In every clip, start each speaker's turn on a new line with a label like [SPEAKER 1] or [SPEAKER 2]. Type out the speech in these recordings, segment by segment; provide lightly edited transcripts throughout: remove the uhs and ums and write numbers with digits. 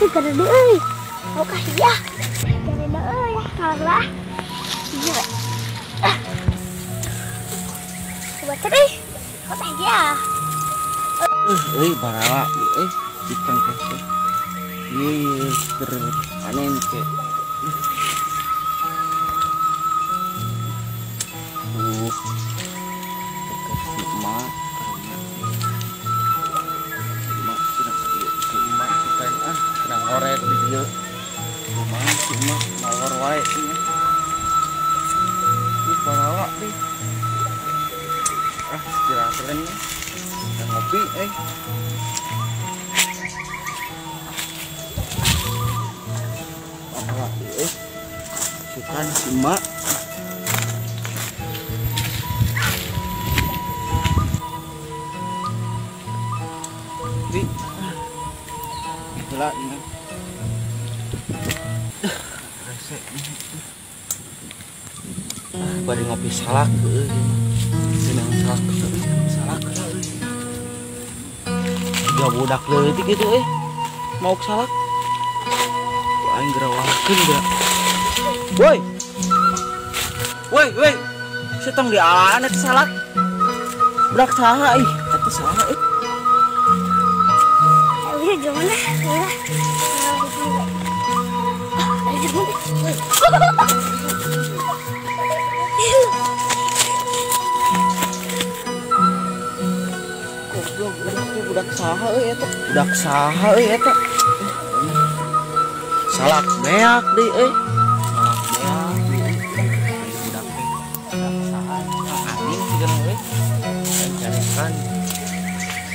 [SPEAKER 1] Ih, kada deui. Oh, kasih ya. Kada deui, kalah. Iya. Ah. Coba teh. Kok teh ya.
[SPEAKER 2] Euy, barala euy, ditengkeh teh. Ieu keur panen teh. Si emak, emak sedang si emak bukan ah sedang ngoret di dieu. Kumaha si emak mawar wae nya. Ih barawa deh. Ah istirahat nya. Sedang ngopi eh. Barawa deh. Sukan si emak. Lah ini rese bari ngopi salak euy senang salak salak euy tiga budak leutik gitu euy mau salak aing gerawakeun geura woi woi woi setong di alaan eta salak budak saha ih eta saha euy.
[SPEAKER 1] Gimana?
[SPEAKER 2] Goblok, budak saha euy eta. Budak saha euy eta. Salak beak deui euy. Salak beak deui. Budak teh. Budak saha? Amin sigana euy. Carekan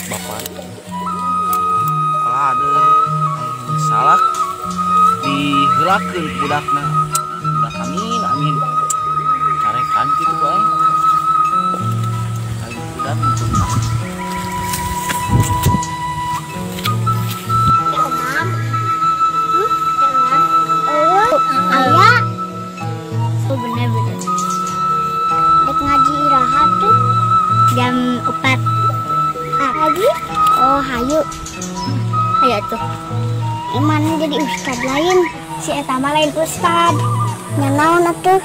[SPEAKER 2] bapak. Aduh, salak diheulakeun budakna. Budak amin amin. Carekan kitu bae. Aing budak muncul.
[SPEAKER 1] Ya, Mam. Ya, Mam. Aya. Oh, bener-bener. Dek ngaji iraha tuh jam 4. Ngaji? Oh, hayu. Ayo tuh. Iman jadi ustad lain, si eta mah lain ustad. Nya naon atuh?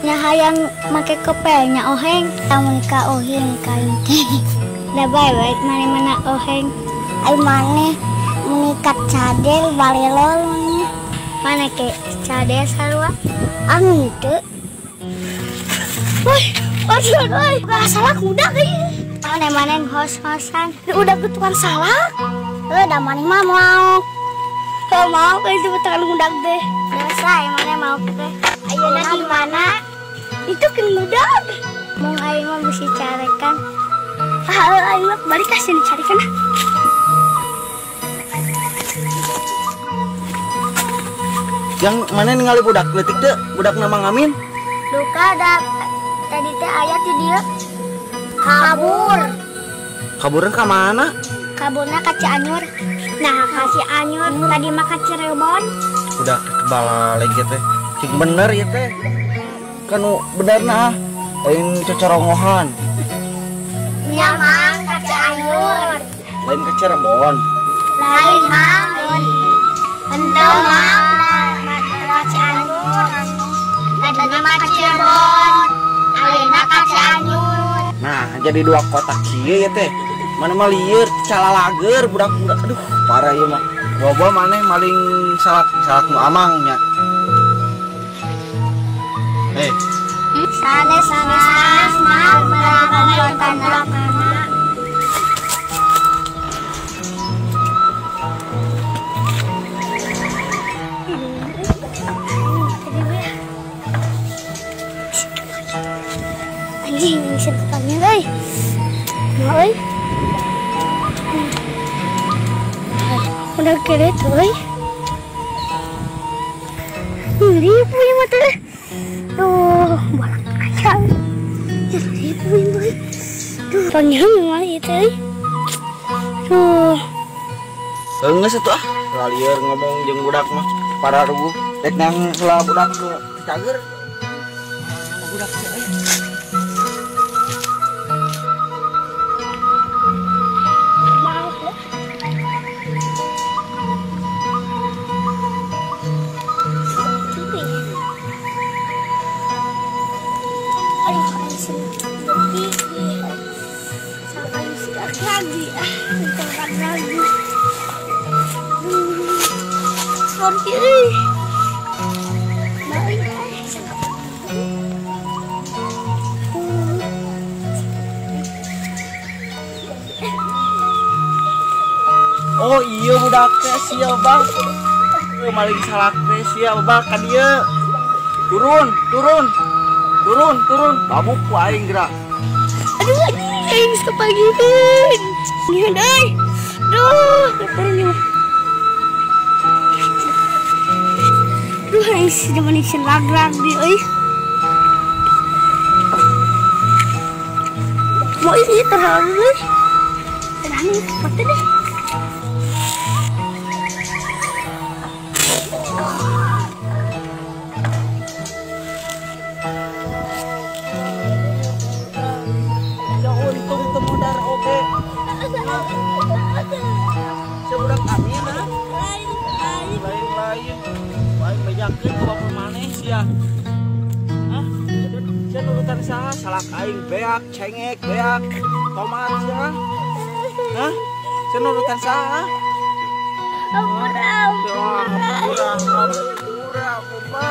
[SPEAKER 1] Nya hayang make kopelnya oheng, lamun ka oheng kain teh. Da bae bae mane-mana oheng. Ai maneh menikat cadel balelol maneh. Mana ke cadel sarua? Amin teu. Woi, aduh euy, salah kuda euy. Mane-mane hos-hosan. Udah tukang salak. Da maneh mah mau. Mau ke itu tukang ngudag deh. Biasa maneh mau teh. Ayeuna di mana? Itu kan ngudag. Mung aing mah bisi carekan. Ah, aing mah balik ka sini carikan.
[SPEAKER 2] Yang mana ningali budak leutik teu? Budak nama Ngamin?
[SPEAKER 1] Duka da tadi teh aya ti dieu. Kabur.
[SPEAKER 2] Kaburna ka mana?
[SPEAKER 1] Kaburna ka Cianjur. Nah, ka Cianjur tadi mah ka Cirebon.
[SPEAKER 2] Udah kebalik ya teh. Cing bener ya teh. Kan benerna ah. Lain cocorongohan.
[SPEAKER 1] Nya mang ka Cianjur.
[SPEAKER 2] Lain ka Cirebon.
[SPEAKER 1] Lain mang. Henteu mang ka Cianjur. Tadi mah ka Cirebon. Ayeuna ka Cianjur.
[SPEAKER 2] Nah, jadi dua kotak kieu ya teh. Mana mah lieur calalager budak-budak aduh parah ieu mah. Bobo maneh maling salak salak nu amang nya. Eh.
[SPEAKER 1] Sanes sanes mang barakan. Anjing, sentuhannya euy. Euy. Udah kere tuh, ribu ya mata. Duh, balak ayam. Ribu ini. Duh, panjang memang itu. Duh.
[SPEAKER 2] Geus atuh ah, lalieur ngomong jeung budak mah para ruguh. Rek nang heula budak nu cager. Budak teh euy.
[SPEAKER 1] Telepon euy.
[SPEAKER 2] Oh iya budak teh sia Bang. Maling salak teh sia Bang ka dieu. Turun, turun. Turun, turun. Babuk ku aing gerak.
[SPEAKER 1] Aduh, aing geus kapagihan. Nyeun euy. Duh, turun. Duh, aing sudah manis lagrag di euy. Mau ini terlalu euy. Terlalu cepat deh.
[SPEAKER 2] Sebudak amin ah. Lain-lain. Lain bejakeun ka bapak maneh sia. Hah? Sia nurutan saha? Salak aing beak, cengek, beak, tomat sia. Hah? Sia nurutan saha?
[SPEAKER 1] Ampura, ampura.
[SPEAKER 2] Ampura, ampura, ampura.